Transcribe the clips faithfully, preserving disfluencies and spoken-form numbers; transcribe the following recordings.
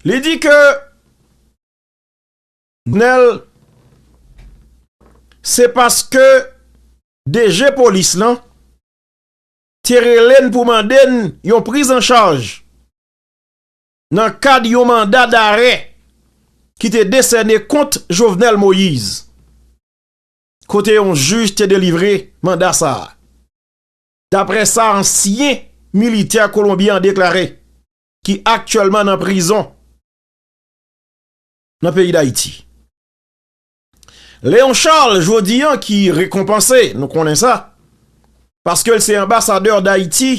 Li di ke Nèl, se paske D G polis lan te rele n pou mande n yon priz an chaj nan kad yon manda darè ki te desène kont Jovenel Moïse, kote yon jij te delivre manda sa a. Daprè sa ansyen militè kolonbyen an deklare, ki aktyèlman nan prizon nan peyi Dayiti. Léon Charles, jodi an, ki rekonpanse, nou konnen sa, paske l se anbasadè Dayiti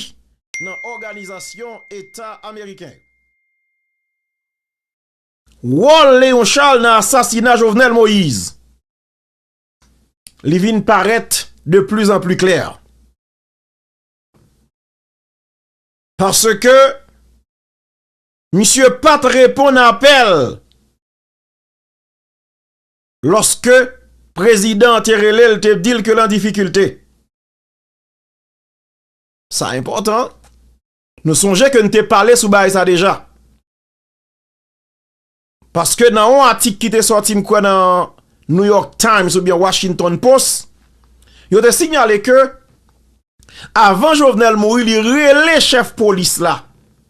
nan Òganizasyon Eta Ameriken. Wòl Léon Charles nan asasina Jovenel Moïse, li vin parèt de plus en plus clair. Paske misye pa t reponn apèl lòske prezidan an te rele l, te di l ke l an difikilte. Sa enpòtan. Nou sonje ke n te pale sou bagay sa deja. Paske nan yon atik ki te sòti, m kwè, nan New York Times oubyen Washington Post, yo te sinyale ke avan Jovenel mouri, li rele chèf polis la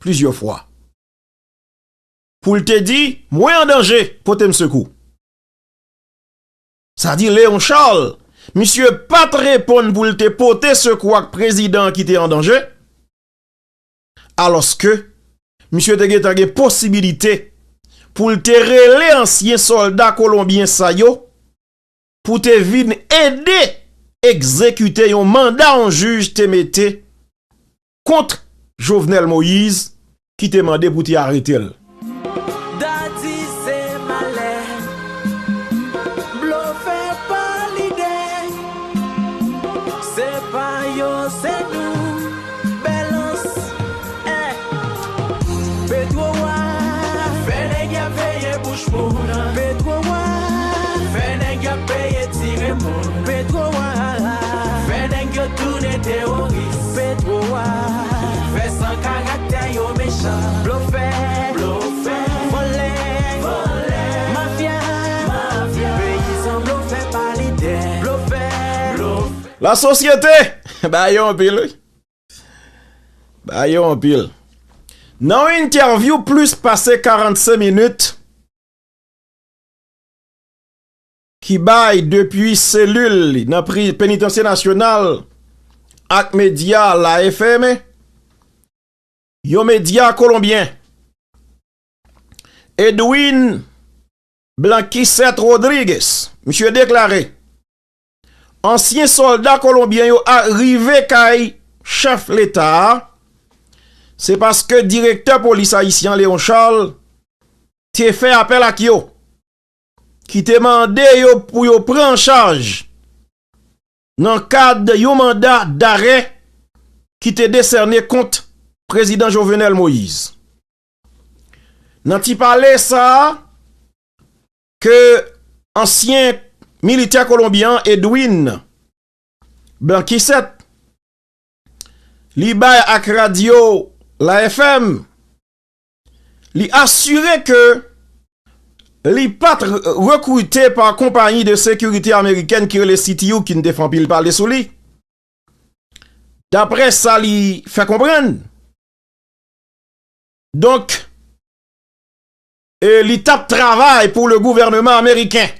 plizyè fwa pou l te di, "Mwen an danje, pote m sekou." Sa di Léon Charles, misye pa t reponn pou l te pote sekou ak prezidan an ki te an danje, alòske misye te gentan gen posibilite pou l te rele ansyen sòlda kolonbyen sa yo pou te vin ede egzekite yon manda yon jij te mete kont Jovenel Moïse ki te mande pou te arete l. Dadi se malè, blofè pa lidè, se pa yo, se nou, bèlans, eh. Petwo a fè nèg y ap veye bouch moun, Petwo a fè nèg y ap peye tire moun, Petwo a fè nèg yo tounen teworis, Petwo a fè san karaktè yo mechan, blofè, blofè, vòlè, vòlè, mafya, mafya, peyizan blofè pa lidè, blofè, blofè. Lasosyete, ba yo anpil, wi. Ba yo anpil. Nan yon entèvyou plis pase karannsenk minit, ki bay depi selil li nan pri-, Penitansye Nasyonal ak medya La F M, yon medya kolonbyen, Edwin Blanquisset Rodriguez, misye deklare, ansyen sòlda kolonbyen yo a rive kay chèf leta a, se paske direktè polis ayisyen an, Léon Charles, te fè apèl ak yo, ki te mande yo pou yo pran an chaj nan kad yon manda darè ki te desène kont prezidan Jovenel Moïse. Nan ti pale sa a ke ansyen militè kolonbyen an, Edwin Blanquisset, li bay ak radyo La F M, li asire ke li pa t re-, rekrite pa konpayi de sekirite amerikèn ki rele C T U, ki n te fè anpil pale sou li. Daprè sa li fè konprann, donk, e li t ap travay pou le gouvènman ameriken.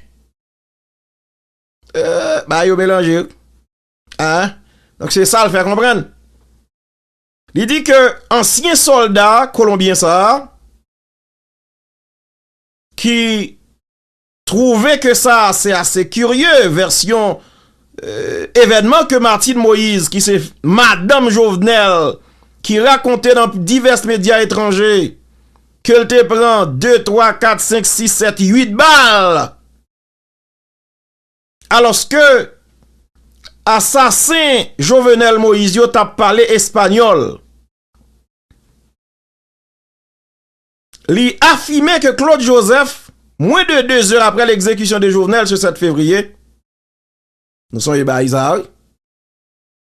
E, ba yo melanje, wi. Hein? Donk, se sa l fè konprann. Li di ke ansyen sòlda kolonbyen sa a, ki twouve ke sa se ase kirye, vèsyon, e, evènman ke Martine Moïse, ki se madanm Jovenel, ki rakonte nan divès medya etranje ke l te pran de, twa, kat, senk, sis, sèt, uit bal. Alòske asasen Jovenel Moïse yo t ap pale espanyòl. Li afime ke Claude Joseph, mwen de de zè apre l'exécution de Jovenel ce sept février, nou sonje bagay sa a, wi.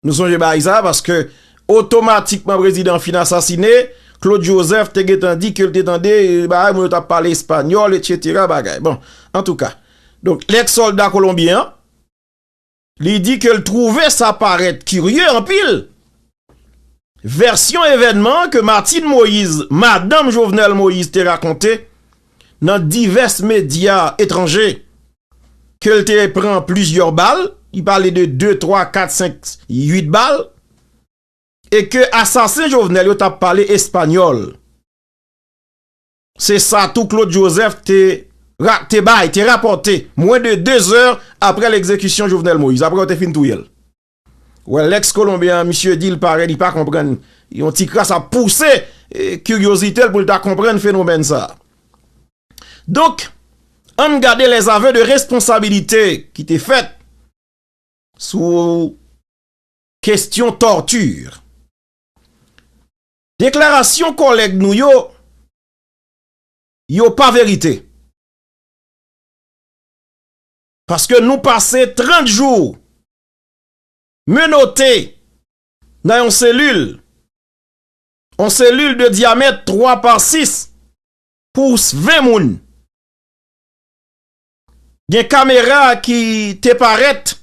Nou sonje bagay sa a, paske otomatikman prezidan an fin asasine, Claude Joseph te gentan di ke l te tande, e, bagay, moun yo t ap pale espanyòl, etsetera, bagay. Bon, antouka. Donk, lèk sòlda kolonbyen an, li di ke l twouve sa parèt kirye anpil. Vèsyon evènman ke Martine Moïse, madanm Jovenel Moïse, te rakonte nan divès medya etranje, ke l te pran plizyè bal, li pale de de, twa, kat, senk, uit bal, e ke asasen Jovenel yo t ap pale espanyòl. Se sa tou Claude Joseph te ra-, te bay, te rapòte, mwen de de zè apre legzekisyon Jovenel Moïse, apre yo te fin touye l. Wè, lèks kolonbyen an, misye di l parèt, li pa konprann. Yon ti kras ap pouse, e, kiryozite l pou l ta konprann fenomèn sa a. Donk, ann gade les aveux de responsabilité ki te fèt sou kesyon tòti. Deklarasyon kòlèg nou yo, yo pa verite. Paske nou pase trant jou menote nan yon selil, yon selil de dyamèt twa pa sis pou ven moun. Gen kamera ki te parèt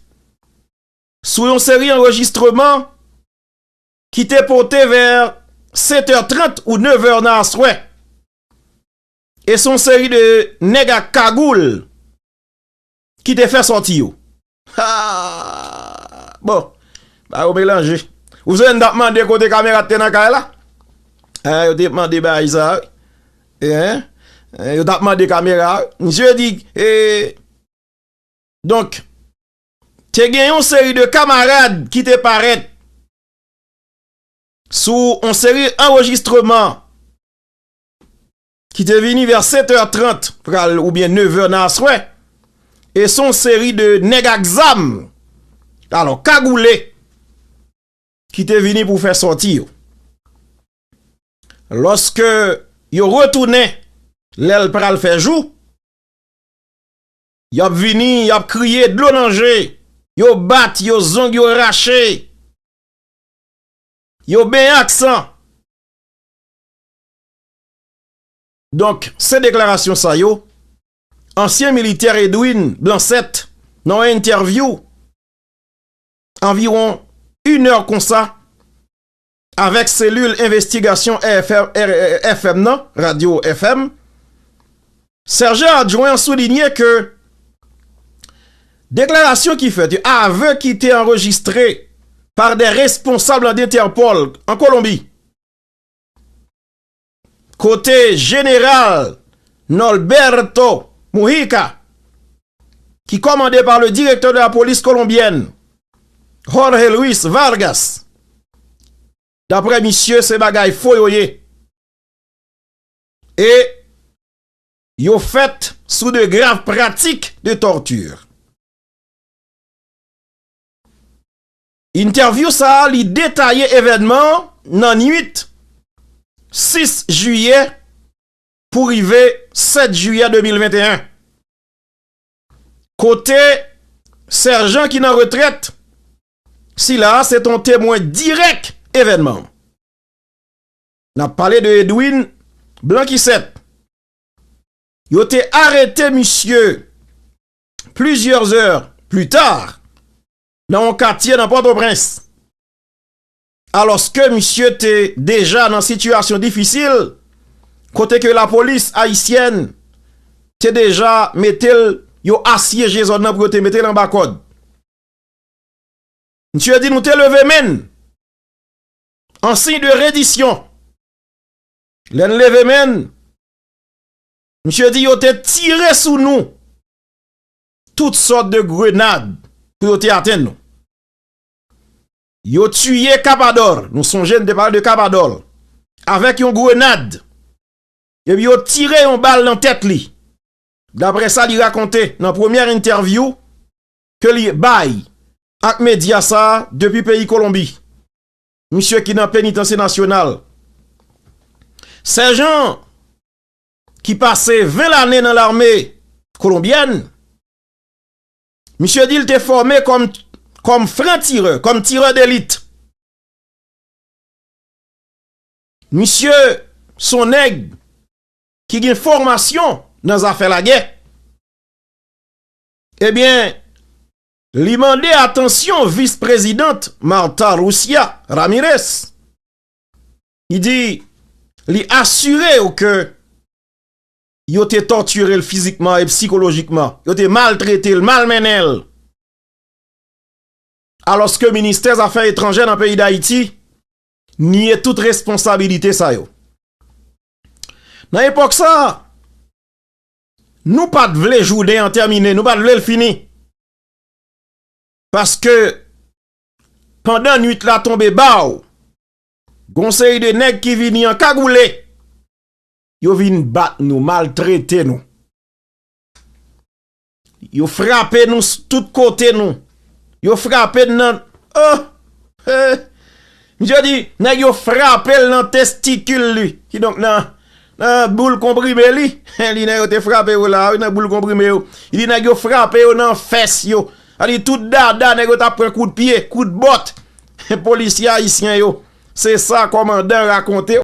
sou yon seri anrejistreman ki te pote vè sèt è trant ou nèv è nan aswè. E se yon seri de nèg ak kagoul ki te fè sòti yo. Ha! Bon, ba yo melanje. Ou se n t ap mande kote kamera te nan kay la? Eh, yo te mande bagay sa, wi. Eh, eh, yo t ap mande kamera, wi. Misye di, eh, donk, te gen yon seri de kamarad ki te parèt sou yon seri anrejistreman ki te vini vè sèt è trant pral oubyen nèv è nan aswè. E se yon seri de nèg ak zam, alò, kagoule, ki te vini pou fè sòti yo. Lòske yo retounen, lè l pral fè jou, y ap vini, y ap kriye dlo nan je, yo bat, yo zong yo rache, yo benyen ak san. Donk, se deklarasyon sa yo, ansyen militè Edwin Blancet, nan yon entèvyou, anviwon inè konsa, avèk selil envestigasyon F M, F M nan, radyo F M, sèjan adjwen an soulinye ke deklarasyon ki fèt yo, avè ki te anrejistre pa de responsab nan Entèpòl an Kolonbi, kote jeneral Norberto Mujica, ki kòmande pa le direktè de la polis kolonbyèn, Jorge Luis Vargas. Daprè misye, se bagay fo yo ye. E yo fèt sou de grav pratik de tòti. Entèvyou sa a, li detaye evènman nan nwit sis jiyè pou rive sèt jiyè de mil venteyen. Kote sèjan ki nan retrèt, sila a se t on temwen dirèk evènman. N ap pale de Edwin Blanquisset. Yo te arete misye plizyè zè pli ta nan yon katye nan Pòtoprens. Alòske misye te deja nan sitiyasyon difisil, kote ke lapolis ayisyèn te deja mete l, yo asyeje zòn nan pou yo te mete l anba kòd. Misye di nou te leve men n an siy de redisyon. Lè n leve men n, misye di yo te tire sou nou tout sòt de grenad pou yo te atenn nou. Yo tiye Kapadòl, nou sonje n te pale de Kapadòl, avèk yon grenad. Epi yo tire yon bal nan tèt li. Daprè sa li rakonte nan premyè entèvyou ke li bay ak medya sa a depi peyi Kolonbi. Misye ki nan penitansye nasyonal. Sèjan ki pase ven lane nan lame kolonbyèn, misye di l te fòme kòm, kòm fran tirè, kòm tirè delit. Misye se yon nèg ki gen fòmasyon nan zafè lagè. Ebyen, li mande atansyon vis prezidant Marta Lucia Ramirez. Li di, li asire yo ke yo te tòtire l fizikman e sikolojikman, yo te maltrete l, malmennen l. Alòske ministè zafè etranjè nan peyi Dayiti nye tout responsabilite sa yo. Nan epòk sa, nou pa t vle jounen an tèmine, nou pa t vle l fini. Paske pandan nwit la tonbe ba w, gon seri de nèg ki vini an kagoule, yo vin bat nou, maltrete nou. Yo frape nou s- tout kote nou. Yo frape n nan, oh, eh. Misye di, nèg yo frape l nan testikil li. Kidonk nan, nan boul konprime li. Li nèg yo te frape yo la, wi, nan boul konprime yo. Li di nèg yo frape yo nan fès yo. Sa di tout dada, nèg yo t ap pran kout pye, kout bòt. Polisye ayisyen yo. Se sa kòmandan rakonte.